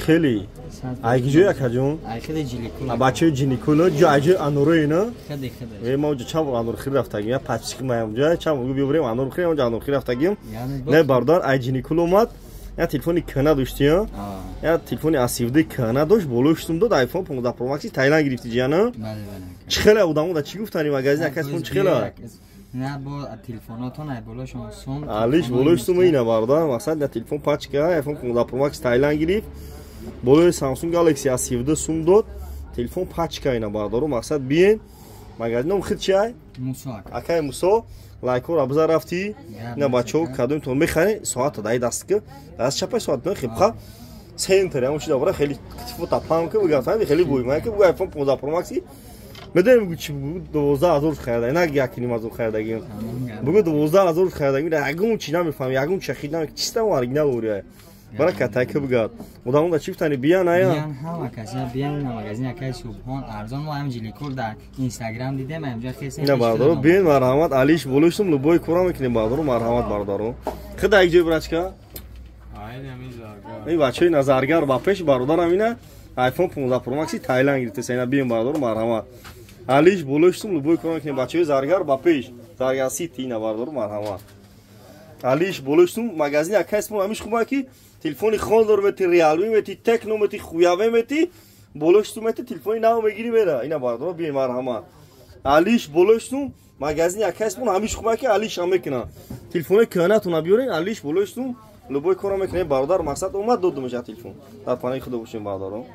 Хеле айгиҷо якаҷон? Айхеле жиликул. Бачаи ҷиникул ҷо айҷои анорои на? Хеде хеде. Э, ма оҷо чанд бор анорхӯрӣ рафтагим. Я пачки маям ҷо чанд бор биёбрем анорхӯрӣ, оҷо анорхӯрӣ рафтагим. Не, бародар, ай ҷиникул омад. Я телефони кӯҳна дошти, я телефони А17 кӯҳна дошт, болои шутум дод, iPhone 15 Pro Max Таиланд гирифти ҷияна. Бале, бале. Чӣ хеле одамо да чӣ гуфтани магазин акасмон чӣ хеле? На бо телефонотон ай болошон сум. Алиш болои сум ина, бародар, мақсад на телефон пачка iPhone 15 Pro Max Таиланд гирифт. Болои Samsung Galaxy A17 сум дод. Телефон пачка ина, бародаро, мақсад биен. Магазином хид чи ай? Мусо ака. Акай Мусо, лайкҳоро бизар рафтӣ. Ина бачаҳо, кадомтон мехаред, соата даи даст ки даст чапай соат на хибха центр ям шуда бара хеле китифо тапам ки бугам фаҳмиди, хеле буй ман ки бугам iPhone 15 Pro Max медонем, бугу чи бугу 12 000 харида, на 1,5 ҳазор харидагим, бугу 12 000 харидагим, ягон чи намефаҳмам, ягон чи хид намефаҳмам, чиста оригинал ория бара катайка бугад. Одамон да чӣ гуфтани, биян ая? Биён, ҳама каси биён на магазин акай Субҳон, арзон. Мо ҳам жиликул дар Инстаграм дидем, ҳамҷо хесем. Ина бародаро, биен, марҳамат, алиш болоштум, любой кора мекунем, бародаро, марҳамат, бародаро. Хида як ҷой брачка. Ин бачаи назаргар ба пеш бародарам ина iPhone 15 Pro Max Таиланд гирифтеса. Ина биен, бародаро, марҳамат. Алиш болоштум, любой кора мекунем, бачаи заргар ба пеш. Заргар Сити ина, бародаро, марҳамат. Алиш болоштум, магазин акай Субҳон ҳамиш хуба ки телефони Хондор мети, Realme мети, Tecno мети, Huawei мети, болоштум мети, телефони нав мегири мера. Ина бародаро, биен, марҳамат. Алиш болоштум, магазин акай Субҳон ҳамиш хуба ки алиш ҳам мекунад. Телефони кӯҳнатона биёрен, алиш болоштум, любой корро мекунем, бародар, мақсад омад дод меша телефон. Дар паноҳи худо бошем, бародаро.